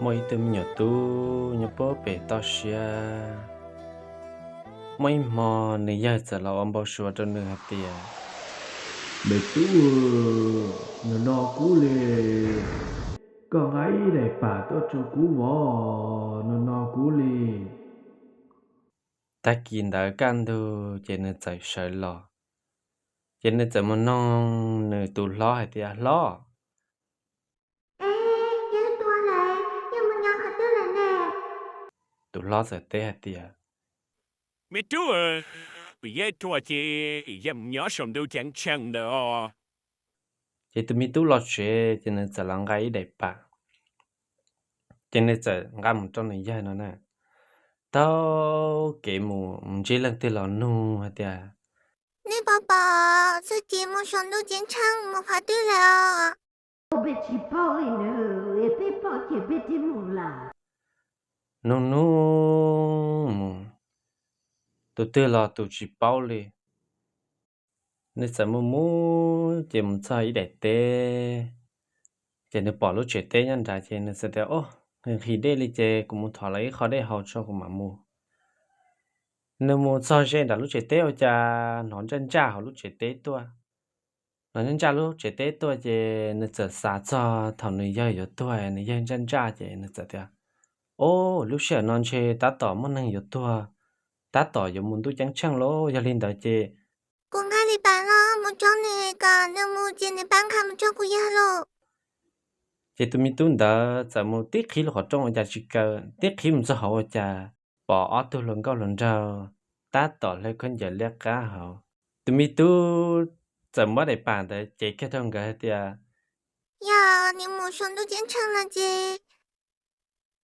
Muaj ib tug me nyuam tub nyob puag pem toj siab. Muaj ib hmo nws yawg txawm los ua npau suav rau nws hais tias, Me tub, no no kuv li, koj nqa ib daim pam tuaj rau kuv mog, no no kuv li. Tag kis ntawd kaj ntug ces nws txawm sawv los, ces nws txawm mus noog nws tus hlob hais tias, Hlob, tus hlob txawm teb hais tias, Me tub, kuv yawg tuag ces yawg mus nyob saum ntuj ceeb tsheej ntawd os. Ces tus me tub los tsev ces nws txawm los nqa ib daim pam, ces nws txawm nqa mus rau nws yawg no na. Taug kev mus, mus ntsib leej twg los nug hais tias, Nej puas pom txuj ci mus saum ntuj ceeb tsheej mus qhov twg lawm os? Nug nug mus, tus twg los tus tsis paub li. Nws txawm mus mus ces mus txog ib daim teb, ces nws pom lub tsev teb nyob nrad ces nws txawm tias, Au, nqhis dej li ces kuv mus thov lawv ib qho dej haus tso kuv mam mus. Nws mus txog ze nram lub tsev teb ua cas hnov ntsaj ntsaj hauv lub tsev teb tuaj. Hnov ntsaj ntsaj lub tsev teb tuaj ces nws txawm xav txog thaum nws yawg yuav tuag, nws yawg ntsaj ntsaj ces nws txawm tias, Au, lub sij hawm no ntshe tab tom muaj neeg yuav tuag, tab tom yuav mus ntuj ceeb tsheej lauj. Yog li ntawd ces kuv nqa daim pam no mus rau nws kom nws mus ces nws pab nqa mus rau kuv yawg lauj. Ces tus me tub ntawd txawm mus tib qhib lub qhov rooj ua cas tsis kaw, tib qhib mus txog hauv ua cas pom ob tug hluas nkauj hluas nraug tab tom hle khaub ncaws liab qab hauv. Tus me tub txawm muab daim pam ntawd cev kiag rau nkawd hais tias, Yog nws mus saum ntuj ceeb tsheej no ces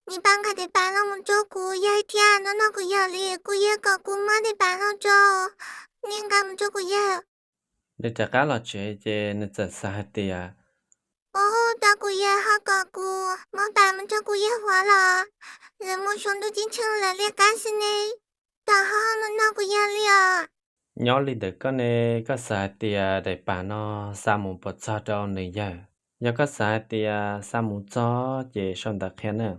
nws pab nqa daim pam no mus rau kuv yawg thiab, no no kuv yawg li, kuv yawg kom kuv muab daim pam no rau nws nqa mus rau kuv yawg. Nws rov qab los tsev ces nws txawm xav hais tias, Ua cas kuv yawg ho kom kuv muab pam mus rau kuv yawg hov los, lawv mus saum ntuj ceeb tsheej lawv liab qab xwb ne, tom ho no no kuv yawg li os. Nyob li ntawm koj ne, koj xav hais tias daim pam no xa mus puas txog rau nws yawg? Yog koj xav hais tias xa mus txog ces sau ntawv qhia na.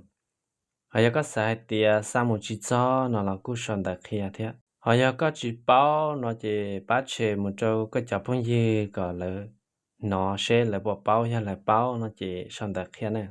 Ho yog koj xav hais tias xa mus tsis txog no los kuj sau ntawv qhia thiab. Ho yog koj tsis paub no ces pab tshem mus rau koj cov phooj ywg kom lawv hnov seb lawv puas paub, yog lawv paub no ces sau ntawv qhia na.